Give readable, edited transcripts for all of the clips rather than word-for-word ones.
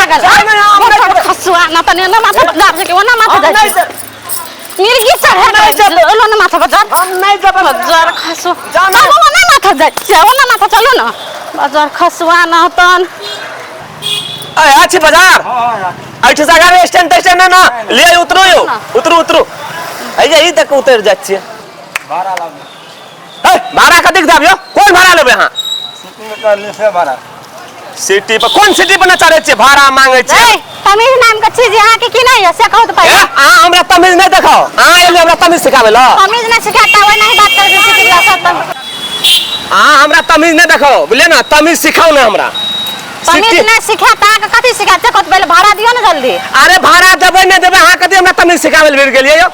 भागल जाय नहि, हम नहि जेबै। खसुआ ना तने ना माथा पर दाब छै ओना माथा हम जाइ नहि छै जेबै। मिर्गी चढ़े नहि जेबै। ओलो ना माथा पर दाब हम नहि जेबै बाजार खसु जा ना। चलू ओना माथा जाइ छै ओना माथा चलू ना बाजार खसुआ ना तन ए अछि बाजार एहिठाम से आगाँ स्टैंड तेस्टैंड नहि ने ले उतरू यौ उतरू उतरू एहि ई तक उतरि जाइ छियै भाड़ा लागू ए भाड़ा कतेक देब यौ कोन भाड़ा लेबै अहाँ सिटी में कर ले से भाड़ा सिटी पर कोन सिटी पर न चढ़ै छियै भाड़ा मांगै छियै ए तमीज नाम के चीज यहाँ के की नहीं है से कहू तो ए पहले अहाँ हमरा तमीज नहि देखाओ अहाँ एलियै हमरा तमीज सिखाबै लए तमीज ना सिखाता वही नहीं बात करे सिटी वाला सब अहाँ हमरा तमीज नहि देखाओ बुझलियै ने तमीज सिखाउ ने हमरा तमीज सिटी नहीं सिखाता अहाँके कथी सिखाते कहू तो पहले भाड़ा दियो ना जल्दी अरे भाड़ा देबै नहि देबै अहाँ कथी हमरा तमीज सिखाबै लए भिड़ गेलियै यौ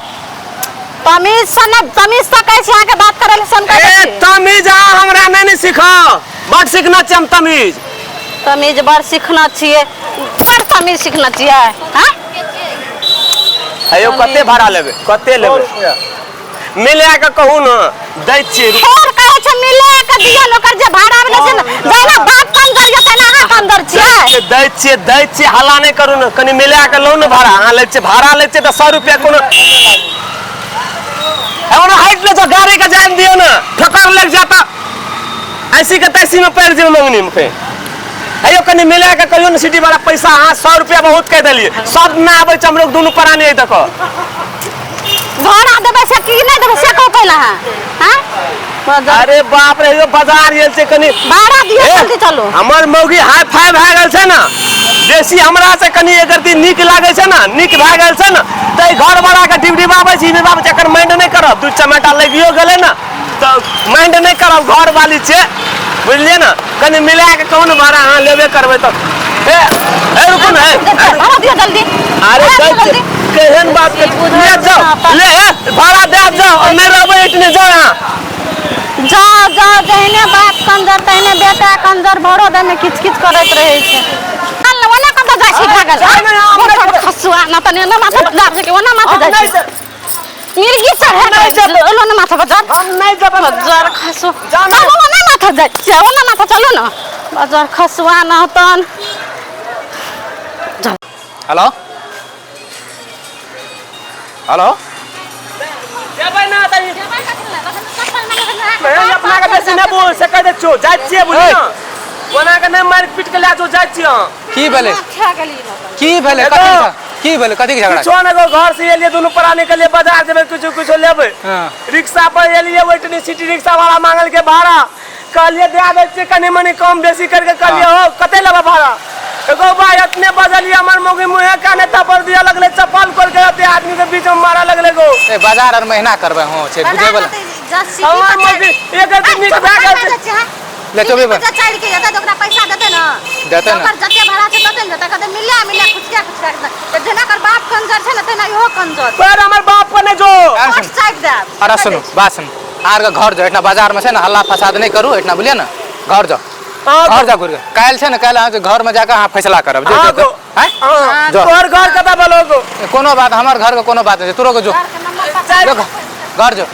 तमीज से न तमीज से कहै छी अहाँके बात करै लए से हम कहै ए छी तमीज अहाँ हमरा नहि ने सिखाओ बड सीखना छै हम तमीज तमीज बड़ सीखना छियै बड़ तमीज सीखना छियै हाँ अयो कते भाड़ा लेबै कते लेबै रुपया मिला के कहू ने दै छियै फेर कहै छै मिले के दियौ ने ओकर जे भाड़ा भेलै से ने जहिना बाप कमजोर यऽ तहिना अहाँ कमजोर छियै दै छियै दै छियै हल्ला नहि करू ने कनि मिला के लौ ने भाड़ा अहाँ लै छियै भाड़ा लै छियै तऽ 100 रुपया कोनो ओना हटि ले जाओ गाड़ी के जाय दियौ ने ठोकर लागि जाता ऐसी के तैसी में पड़ि जेबै मंगनी में फेर अयो कनि मिला के कहियो ने सिटी वाला पैसा अहाँ 100 रुपया बहुत कहि देलियै सब ना आबै छै हम लोग दुनू प्राणी एहि दऽ भाड़ा देबै से की नहि देबै से कहू पहिले अहाँ हाँ अरे बाप रे यो बाजार गेल छै कनि भाड़ा दियौ ए, जल्दी चलू हमर मौगी हाई फाई भए गेल छै ने बेसी हमरा से कनि एकर दिन नीक लागै छै ने नीक भए गेल छै ने तऽ घर वाला के डिबडिबाबै छै डिबडिबाबै छै एकर माइंड नहि करब दू चमेटा लगियो गेलै ने तऽ माइंड नहि करब घर वाली छै बुझलियै ने कनि मिला के कहू ने भाड़ा अहाँ लेबे करबै तऽ ए ए रुकू ने ए, ए, भाड़ा दियौ जल्दी अरे भाड़ा दियौ दै जल्दी केहन बात कर ले जाओ ले ए, भाड़ा दे जाओ और नहीं रहबै एटने जाओ यहाँ जाओ जाओ जहिने बाप कंजर तहिने बेटा कंजर भरो देने किच किच करैत रहै छै अल्ला ओना कतऽ जाइ छी भागल जाय नहि, हम नहि जेबै। खसुआ ना तने ना माथा पर दाब छै कि ओना माथा हम जाइ नहि छै जेबै। मिर्गी चढ़े नहि जेबै। ओलो ना माथा पर दाब हम नहीं जेबै बाजार खसु जा ना। चलू ओना माथा जाइ छै ओना माथा चलू ना बाजार खसुआ ना तन हेलो हेलो जेबै ना तऽ ई अपना के बेसी नहि बोल से कहि दै छियौ जाइ छियै बुझली ने ओना के नहि मारि पीट के लए जाओ जाइ छियै हम की भेलै की भेलै एगो। कथी की भेलै कथी के झगड़ा किछो ने घर से एलियै दुनू प्राणी के लिए बाजार जेबै किछो किछो लेबै हाँ। रिक्शा पर एलियै ओहिठनी सिटी रिक्शा वाला मांगल के भाड़ा कहलियै दए दै छियै कनि मनि कम बेसी करके कहलियै हो कते लेबै भाड़ा एगो भाई एतने बजलियै हमर मौगी मुँहे काने थप्पड़ दिया लगलै चप्पल खोल के एते आदमी के बीच में मारा लगलै गो ए बाजार आर महीना करबै हो छै बुझै बला हमर मौगी एक दिन नीक भए गेल छै। ले चोबी पर। चढ़ के जेतै तऽ ओकरा पैसा देतै ने देतै ने। ओकर जते भाड़ा छै तते ने देतै कहतै मिले मिले खुचका खुचका के तऽ जेना ओकर बाप कंजर छै ने तेना इहो कंजर पर हमर बाप पर नहि जो अरे कोट सुन चाटि देब अरे सुनू बात सुनू आर के घर जाओ एहिठिना बाजार में छै ने हल्ला फसाद नहि करू एहिठिना बुझलियै ने घर जाओ हाँ घर जाओ घुरि के काल्हि छै ने काल्हि अहाँ घर में जाके अहाँ फैसला करब जो हाँ जो गो आँय? हाँ जो। तोहर घर कतऽ भेलौ गो कोनो बात हमर घर के कोनो बात नहि छै तोरो के जो घर के नंबर जो घर जो